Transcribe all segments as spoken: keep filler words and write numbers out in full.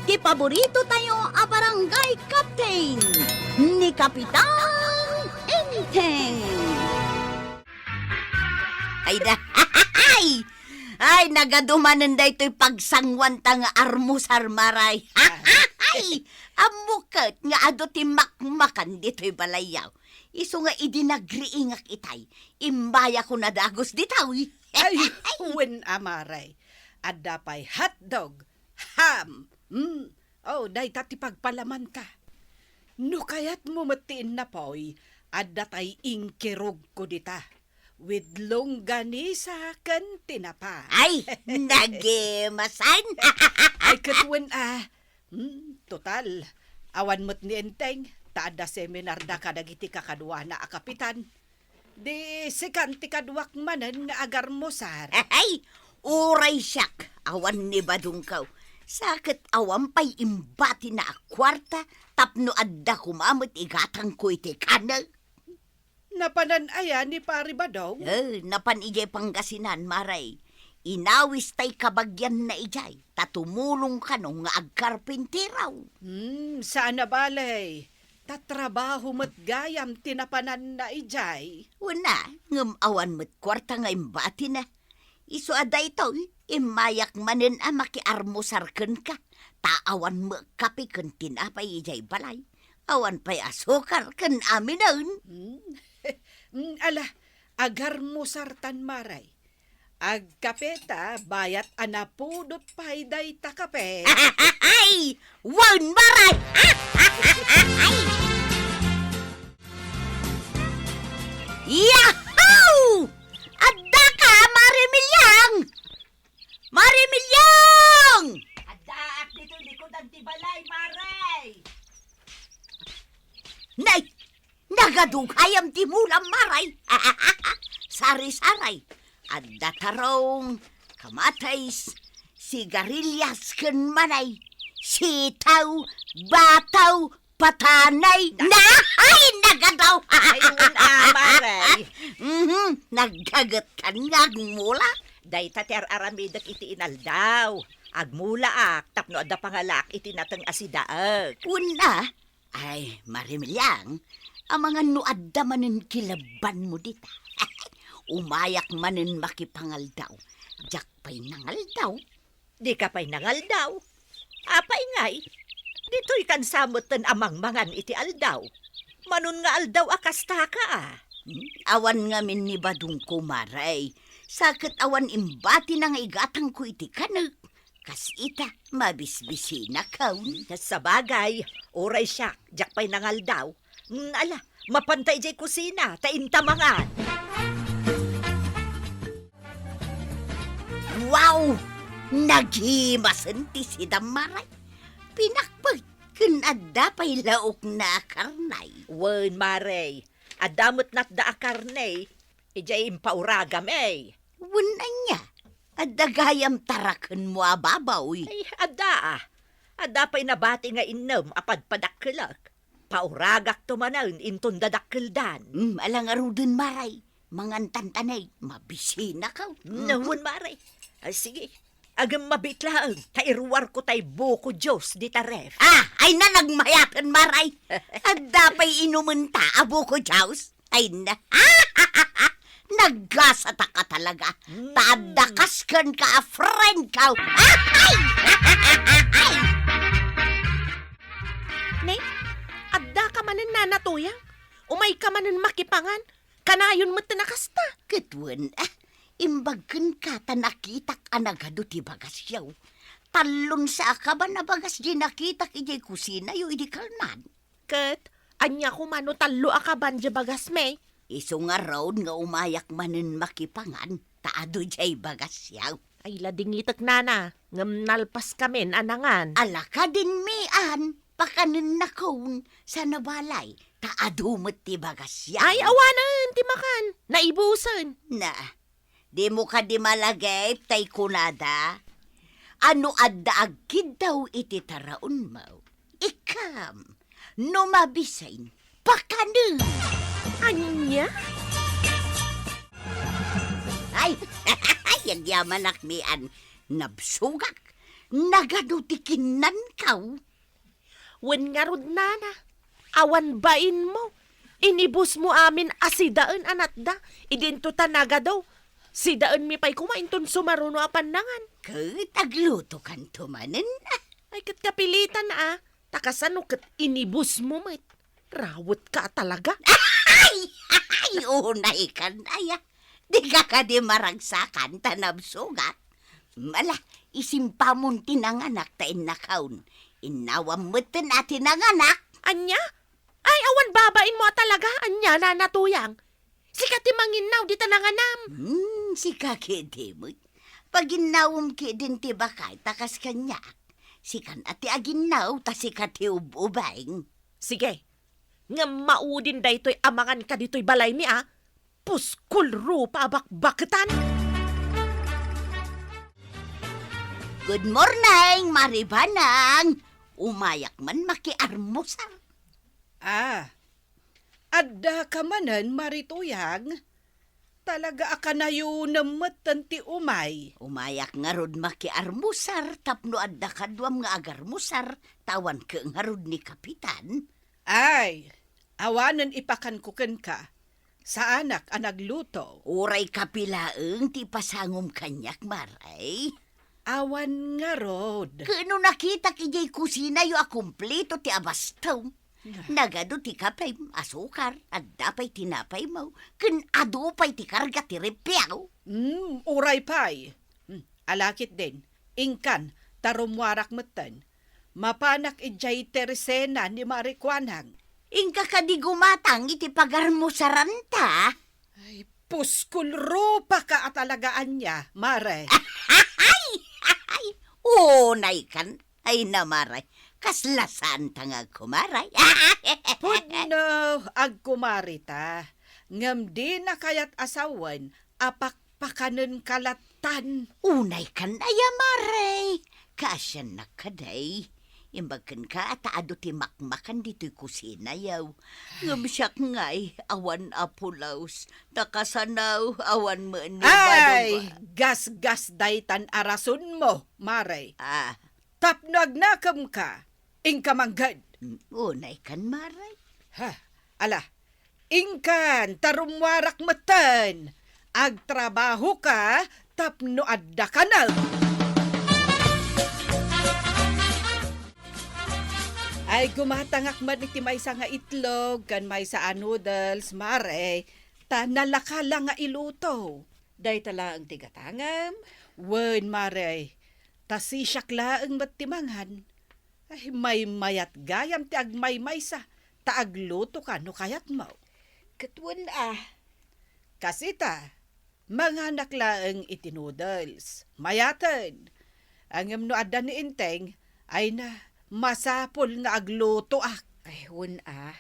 ti paborito tayo a barangay captain, ni Kapitan Enteng. Ay na, ay! Ay, nagadu manen daytoy pagsanguanta nga armusar, Maray. Ay, ammok ket nga adu ti makmakan ditoy balayyo. Isu nga idi nagriingak itay, immayakon a dagus ditoy. Ay, wen a, Maray. Adda pay hotdog, ham. Mm. Oh, dayta ti pagpalamanta. No kayatmo met ti innapoy, adda tay inkirugko dita. With longganisa ken tinapa. Ay, nagimasan. Ay, ket wen a. Hmm, total, awan met ni Enteng, ta adda seminarda kadagiti kakaduana a kapitan. Di sikan ti kaduak manen nga agarmusar. Ay, uray siak, awan ni badongko. Sa ket awan pay imbatina a kuarta tapno adda koma met igatangko iti kanek. Napanan aya ni Pari Badong? Eh, napan idiay Pangasinan, Maray. Inawis tay kabagianna idiay, ta tumulong kano nga agkarpintero. Hmm, saan a bale. Ta trabaho met gayam ti napananna idiay. Wen a, ngem awan met kuarta nga imbatina. Isu a daytoy, immayak manen a makiarmusar kenka, ta awan met kape ken tinapay idiay balay. Awan pay asukar ken aminen. Hmm. Hmm, ala, agarmusartan, Maray. Agkape ta, bayat a napudot pay dayta kape. Ay! Wen, Maray! Yahoo! Addaka, Mari Milyang! Mari Milyang! Addaak ditoy likudan ti balay, Maray! Nay! Nagadugayam ti mulam, Maray. Sari-saray. Adda tarong, kamatis, sigarilyas ken manay, sitaw, bataw, patanay. Na, ay, nagadaw. Ay, wen a, Maray. Mhm, naggaget kan nga agmula. Dayta ti ar-aramidek iti inaldaw. Agmulaak tapno adda pangalaak iti nateng a sidaek. Wen a, Ay, Mari Milyang, amangan no adda manen kilebbanmo dita. Umayak manen makipangaldaw. Diak pay nangaldaw. Dika pay nangaldaw? Apay ngay, ditoy kan sa metten a mangmangan iti aldaw. Manon nga aldaw a kastaka a. Hmm? Awan ngamin ni badongko, Maray. Sa ket awan imbatina nga igatangko iti kanek. Kas ita, mabisbisinakon. Sabagay, uray siak, diak pay nangaldaw. Mm, ala, mapanta idiay kusina, ta inta mangan. Wow! Nagimasen ti sidam, Maray. Pinakpet ken adda pay laokna a karnay. Wen, Maray, adda met natda a karne, idiay impauragam, eh. Wen ania, adda gayam tarakenmo a babaw, eh. Ay, adda, ah. Adda pay nabati nga innem a padpadakkelek. Pauragakto manen inton dadakkeldan. Hmm, ala ngaruden, Maray. Mangantan ta, eh, mabisinakon. Hmm, wen, Maray. Ah, sige. Agem mabit laeng, ta iruarko tay buko juice dita ref. Ah, ay na nagmayaten, Maray. Adda pay inumenta a buko juice. Ay na. Naggasataka talaga. Mm. Ta adda kas kenka a friendko. Ay! Ne, addaka manen, Nana Tuyang? Umayka manen makipangan? Kanayon met ti nakasta. Ket wen, ah, imbag kenka ta nakitak a nagadu ti bagasyo. Tallon sa a kaban a bagas diay nakitak idiay kusinayo idi kalman. Ket ania koma no tallo a kaban diay bagasmi? Isu ngarud nga umayak manen makipangan, ta adu diay bagasyo. Ay, ladingitek, Nana, ngem nalpaskamin a nangan. Ala kadin, Mian, pakanennakon, sana balay, ta adu met ti bagasyo. Ay, awanen ti makan, naibusen. Na, dimo kadi malagip tay kunada? A no adda agkiddaw iti taraonmo, ikam, no mabisin, pakanen. Ania? Ay, ay, agyamanak, Mian. Nabsogak. Nagadu ti kinnankaw? Wen ngarud, nana, awan bainmo. Inibusmo amin a sidaen a natda. Idinto ta nagadu. Sidaenmi pay koma inton sumaruno a pannangan. Ket aglutokanto manen, a. Ay, ket kapilitan, a. Ta kasano ket inibusmo met? Rawetka a talaga. Ay! Ay, unaykan, aya. Dika kadi maragsakan ta nabsogak? Ala, isimpamon ti nanganak ta innakaon. Innawam metten a ti nanganak. Ania? Ay, awan babainmo a talaga, ania, Nana Tuyang? Sika ti manginnaw dita nanganam. Hmm, sika ketdi met. Paginnawem ketdin ti bakay, ta kas kaniak. Sikan a ti aginnaw, ta sika ti ub-ubeng. Sige, ngem maudin daytoy a manganka ditoy balaymi, a. Puskol rupa a bakbaketan. Good morning, Mari Banang. Umayak man makiarmusar. Ah, adda ka manen, Mari Tuyang? Talaga a kanayonem metten ti umay. Umayak ngarud makiarmusar tapno adda kaduam nga agarmusar, ta awan ket ngarud ni Kapitan. Ay, awanen ipakanko kenka. Saanak a nagluto. Uray kapi laeng ti ipasangom kaniak, Mare. Awan ngarud. Ket no nakitak idiay kusinayo a kumpleto ti abastom. Ah. Nagadu ti kapem, asukar, adda pay tinapaymo, ken adu pay ti karga ti repiaw. Hmm, uray pay. Hmm, ala ketdin, inkan, ta rummuarak metten. Mapanak idiay tersena ni Mari Kuanang. Inka kadi gumatang iti pagarmusaranta? Ay, puskol rupaka a talaga ania, Mare. Ay, ay, unaykan. Ay, na, Mare. Kasla saanta nga agkumare. Pudno, agkumareta. Ngem dina kayat a sawen a pakpakanenka lattan. Unaykan aya, Mare. Kaasiannak kadi. Imbag kenka ta adu ti makmakan ditoy kusinayo. Ngem siak ngay, awan a pulos. Nakasano, awan met ni Ay, badong. Gasgas daytan a rasonmo, Mare. Ah. Tapno agnakemka, inka mangged. Mm, unaykan, Mare. Ha, ala, inkan, ta rummuarak metten. Agtrabahoka tapno adda kanem. Ay, gumatangak met iti maysa nga itlog ken maysa a noodles, Mare, ta nalaka la nga iluto. Dayta laeng ti gatangem? Wen, Mare, ta sisiak laeng met ti mangan. Ay, maymayat gayam ti agmaymaysa, ta aglutoka no kayatmo. Ket wen a. Kasita, manganak laeng iti noodles. Mayaten. Ngem no adda ni Enteng, ay na, masapul nga aglutoak. Ay, wen a.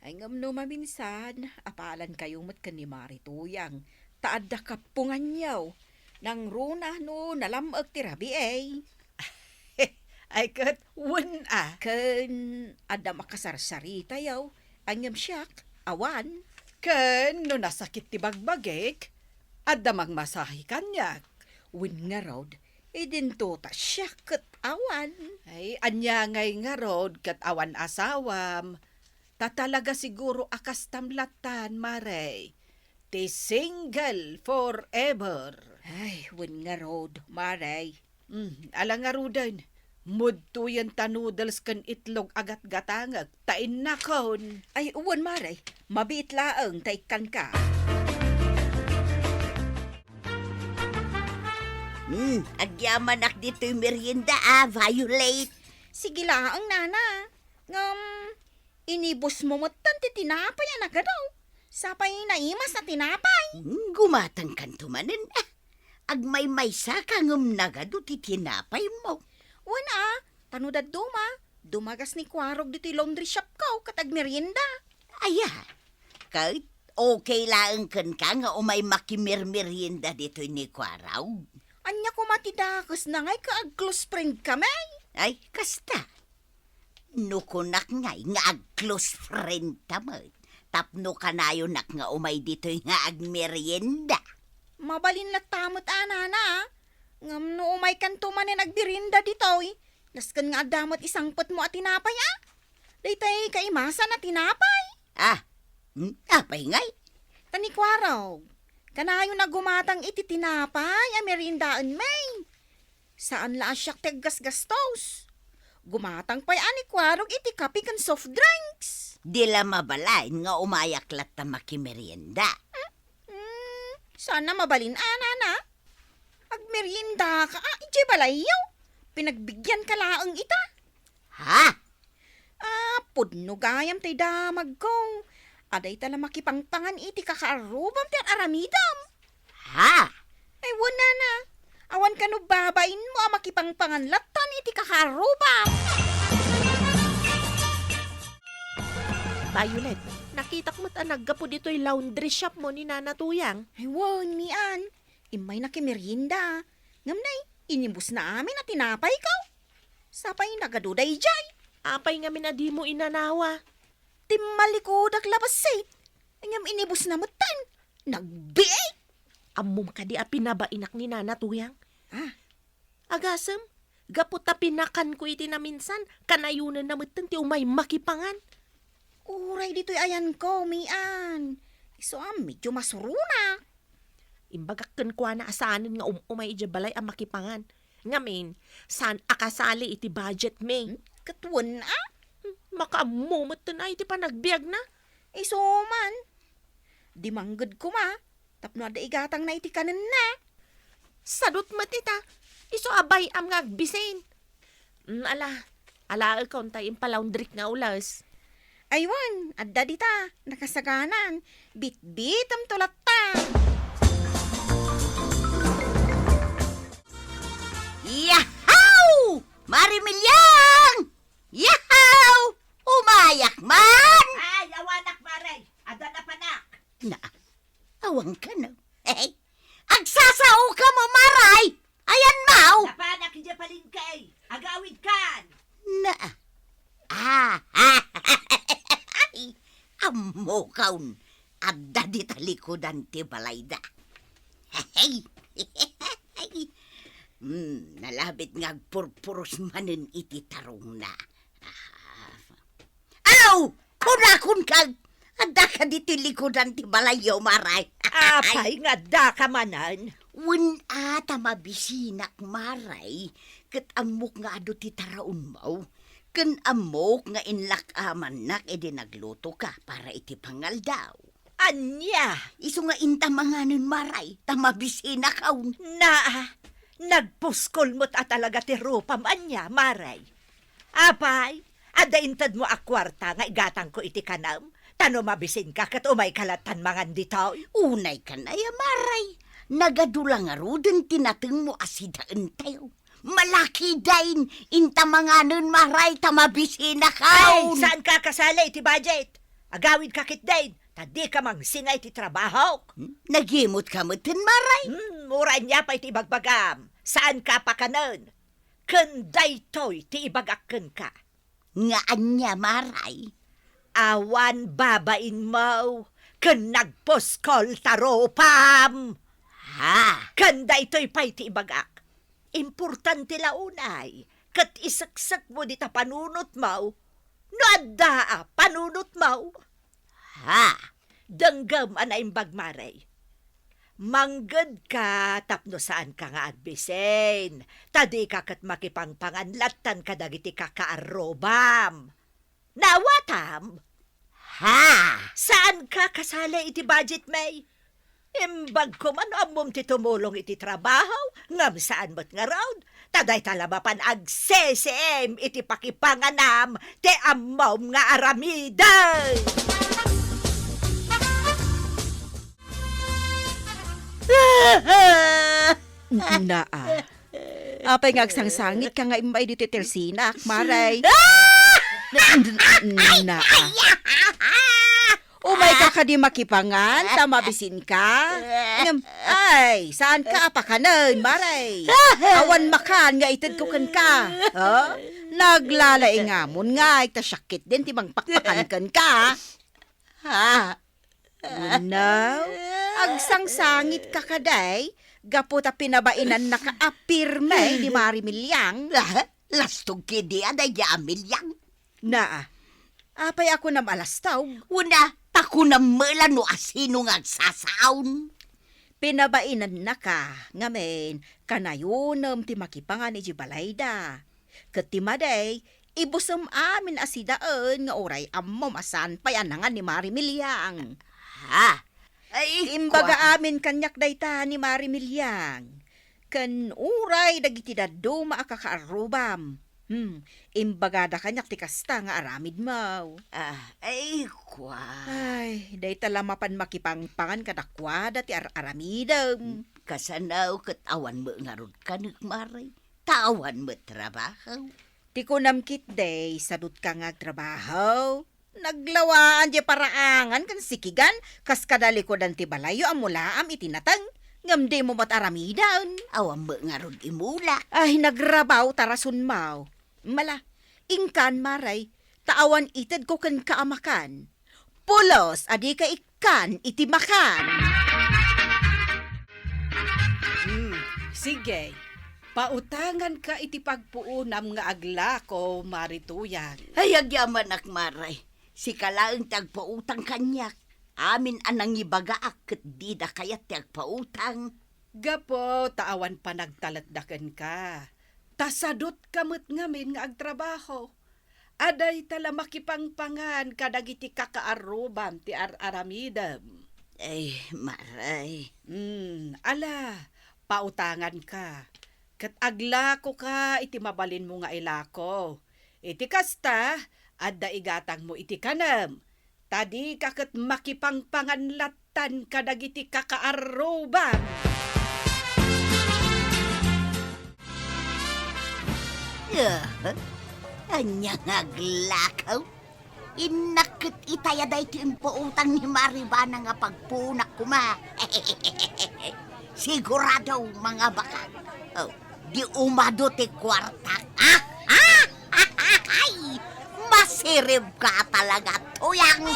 Ay, ngem no maminsan, apalankayo met ken ni Mari Tuyang, ta adda kappunganyo. Nangruna no nalam-ek ti rabii. Ay, ket wen a. Ken adda makasarsaritayo, ngem siak, awan. Ken no nasakit ti bagbagik, adda mangmasahe kaniak. Wen ngarud, idinto ta siak ket awan. Ay, ania ngay ngarud ket awan asawam? Ta talaga siguro a kastam lattan, Mare. Ti single forever. Ay, wen ngarud, Mare. Mm, ala ngaruden. Mudtoyen ta noodles ken itlog a gatgatangek, ta innakon. Ay, wen, Mare. Mabiit laeng ta ikkanka. Hmm, agyamanak ditoy merienda, a, Violet. Sige laeng, Nana. Ngem, inibusmo metten ti tinapay a nagadu. Sapay naimas a tinapay. Hmm, gumatangkanto manen, a. Agmaymaysaka ngem nagadu ti tinapaymo. Wen a, ta no dadduma, dumagas ni Kuarog ditoy laundry shopko ket agmerienda. Aya, ket okay laeng kenka nga umay makimermerienda ditoy ni Kuarog? Ania koma ti dakesna ngay ket ag-close friend kami? Ay, kasta. No kunak ngay nga ag-close friend ta met, tapno kanayonak nga umay ditoy nga agmerienda. Mabalin latta met a, Nana, a. Ngem no umaykanto manen agmerienda ditoy, nasken nga adda met isangpetmo a tinapay, a? Daytay kaimasan a tinapay. Ah, hmm, apay ngay? Ta ni Kuarog, kanayon a gumatang iti tinapay a meriendaenmi. Saan la a siak ti aggasgastos. Gumatang pay a ni Kuarog iti kape ken soft drinks. Di la mabalin nga umayak latta makimerienda. Hmm, saan a mabalin a, nana? Agmeriendaka a, idiay balayyo. Pinagbigianka laeng ita. Ha? Ah, pudno gayam tay damagko. Adda ita la makipangpangan iti kakaarrubam ti ar-aramidam. Ha? Ay, wen, nana. Awan kano babainmo a makipangpangan lattan iti kakaarrubam. Violet, nakitak met a naggapu ditoy laundry shop mo ni Nana Tuyang. Ay, wen, Mian. Immay nakimerienda. Ngem nay, inibusna amin a tinapayko. Sapay nagadu daydiay. Apay ngamin a dimo inanawa? Timmalikudak la bassit. Ngem inibusna metten. Nagbiit. Ammom kadi a pinabainak ni Nana Tuyang? Ah. Agasem, gapu ta pinakanko iti naminsan, kanayonenna metten ti umay makipangan. Uray ditoy ayanko, Mian. Isu a medyo masuronak. Imbagak kenkuana a saanen nga um-umay idiay balay a makipangan. Ngamin, saan a kasali iti budget mi. Hmm? Ket wen a? Hmm, makaammo metten a iti panagbiagna. Isu man. Di mangged koma, tapno adda igatangna iti kanenna. Sadut met ita, isu a bay-am nga agbisin. Mm, ala, alaekon tay impalaundrik nga ules. Aywan, adda dita, nakasaganan, bitbitemto latta. Yahaw! Mari Miliang! Yahaw! Umayak man! Ay, awanak, Mare! Adda napanak! Na, awan ka, no? Hey, agsasaoka mo, Maray! Ayan mo! Napanak idiay palengke! Agawidkan! Na, ah, ah, ay, ammokon, adda dita likudan ti balayda. Hey! Hmm, nalabit nga agpurpuros manen iti tarongna. Ah. Aw! Kunakon kag, adda kadi ti likudan ti balayyo, Maray? Apay nga adda ka manen? Wen a, ta mabisinak, Maray, ket ammok nga adu ti taraonmo, ken ammok nga inlak-amannak idi naglutoka para iti pangaldaw. Ania? Isu nga inta manganen, Maray, ta mabisinakon. Naa, nagpuskol met a talaga ti rupam ania, Maray? Apay, adda intedmo a kuarta nga igatangko iti kanem? Ta no mabisinka ket umayka lattan mangan ditoy. Unay kanaya, Maray. Nagadu la ngaruden ti natengmo a sidaentayo. Malakiden, inta manganen, Maray, ta mabisinakon. Ay, saanka a kasali iti budget? Agawidka ketdin, ta dika mangsinga iti trabahok. Hmm? Nagimutka metten, Maray? Hmm, uray ania pay ti ibagbagam. Saanka a pakanen. Ken daytoy ti ibagak kenka. Nga ania, Maray? Awan babainmo ken nagpuskol ta rupam. Ha? Ken daytoy pay ti ibagak. Importante la unay ket iseksekmo dita panunotmo no adda a panunotmo. Ha? Denggem a naimbag, Mare. Manggedka tapno saanka nga agbisin, ta dika ket makipangpangan lattan kadagiti kakaarrubam. Naawatam? Ha? Saanka kasali iti budget, May? Imbag koma no ammom ti tumulong iti trabaho, ngem saan met ngarud, ta dayta la mapan agsisiim iti pakipanganam ti ammom nga aramiden. Naa. Apay nga agsangsangitka nga immay ditoy tersinak, Maray? Naa. Umayka kadi makipangan, ta mabisinka? Ngem, ay, saanka a pakanen, Maray? Awan makan nga itedko kenka. Ha? Naglalaingamon ngay, ta siak ketdin ti mangpakpakan kenka. Ha? Wenno, agsangsangitka kadi, Gapu ta pinabainannaka a pirme ni Mari Miliang. Ah, lastog ketdi a daydi a Miliang. Naa, apay a kunam a lastog? Una, ta kunam met la no asino nga agsasaon. Pinabainannaka, ngamin, kanayonem ti makipangan idiay balayda. Ket ti madi, ibusem amin a sidaen nga uray ammom a saan pay a nangan ni Mari Miliang. Ha? Ay, imbaga kua- amin kaniak dayta ni Mari Miliang. Ken uray dagiti dadduma a kakaarrubam. Hmm, imbagada kaniak ti kasta nga aramidmo. Ah, ay, kua. Ay, dayta la mapan makipangpangan kadakuada ti ar-aramidem. Kasano ket awan met ngarud kanek, Mari? Ta awan met trabaho. Ti kunam ketdi, sadutka nga agtrabaho. Naglawaan diay paraangan ken sikigan, kas kada likudan ti balayyo a mulaam iti nateng, ngem dimo met aramiden. Awan met ngarud imula. Ay, nagrabaw ta rasonmo. Mala, inkan, Mari, ta awan itedko kenka a makan. Pulos a dika ikkan iti makan. Hmm, sige. Pautanganka iti pagpuonam nga aglako, Mari Tuyang. Ay, agyamanak, Mari. Sika laeng ti agpautang kaniak. Amin a nangibagaak ket dida kayat ti agpautang. Gapu ta awan panagtalekda kenka. Ta sadutka met ngamin nga agtrabaho. Adda ita la makipangpangan kadagiti kakaarrubam ti ar-aramidem. Ay, Mari. Hmm, ala, pautanganka. Ket aglakoka iti mabalinmo nga ilako. Iti kasta, adda igatangmo iti kanem. Ta dika ket makipangpangan lattan kadagiti kakaarrubam. Ah, ania nga aglakaw? Innak ket itaya daytoy impautang ni Mari Banang a pagpuonak koma. Sigurado, mangabaka. Oh, di umadu ti kuarta. Ah, ah, ay, masiribka talaga, Tuyang.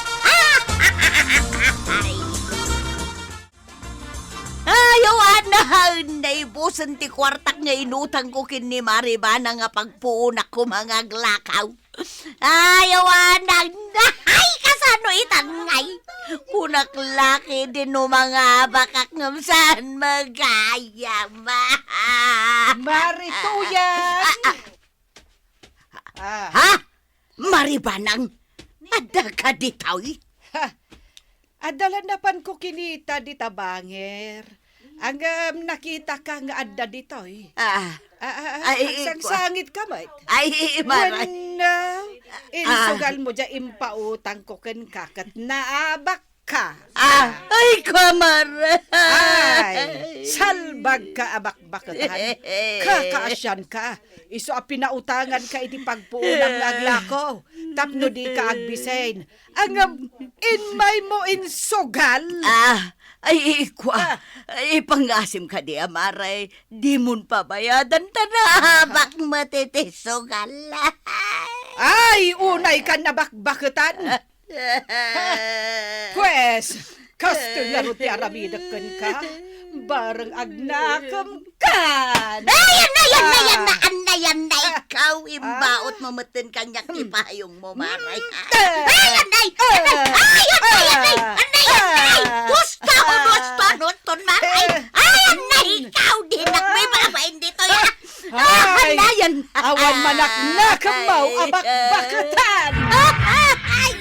Ay, awan na, naibusen ti kuartak nga inutangko ken ni Mari Banang a pagpuonak koma nga aglakaw. Ay, awan na, ay, kasano itan ngay? Kunak la ketdi no mangabakak ngem saan magayam. Mari Tuyang! Ah, ah. Ah. Ha? Mari Banang, addaka ditoy? Ha? Adda la napanko kinita dita banger. Ngem, nakitaka nga adda ditoy. Ah. Ah, ah, ah, ay, agsangsangit ka met. Ay, Mari. Wenno, ah, insugalmo diay impautangko kenka ket naabak ka. Ah, ay, Mari. Ay, salbagka a bakbaketan. Kakaasianka. Isu a pinautanganka iti pagpuonam nga aglako tapno dika agbisen. Ngem, immaymo insugal. Ah, ay, ikua. Ah. Ay, ipangasim kadi, Mari. Dimon pabayadan ta naabak met iti sugal. Ay, unaykan a bakbaketan. Pues, kastoy ngarud ti aramidek kenka, bareng agnakemkan. Ay, anna, anna, anna, anna, anna, ikaw, imbautmo metten kaniak ti payongmo, Mari. Ay, anna, anna, ay, anna, anna, anna, anna, huston, huston, huston, Mari. Ay, anna, ikaw, dinak, may babaen ditoy, ah. Ay, awan manaknakemmo a bakbaketan. Ay!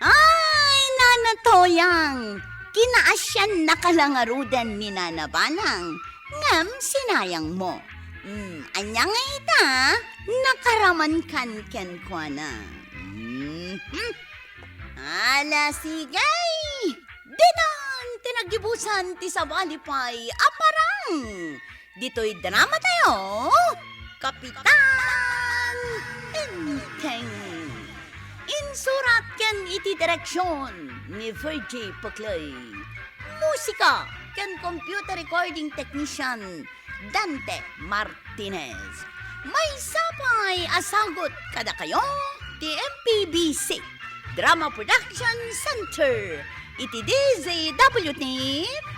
Ay, Nana Toyang, kinaasiannaka la ngaruden ni Nana Banang, ngem sinayangmo. Hmm, ania ngay ita, nakaramankan kenkuana. Mhm. Ala, sige! Ditan ti naggibusan ti sabali pay a parang. Ditoy dramatayo, Kapitan Enteng. Insurat ken iti direksion ni Virgie Puclay. Musika ken computer recording technician Dante Martinez. Maysa pay a sagut kadakayo ti M P B C Drama Production Center, iti D Z W T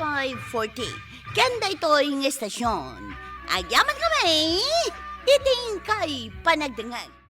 five forty. Ken daytoy nga estasyon, agyamankami iti inkay panagdengngeg.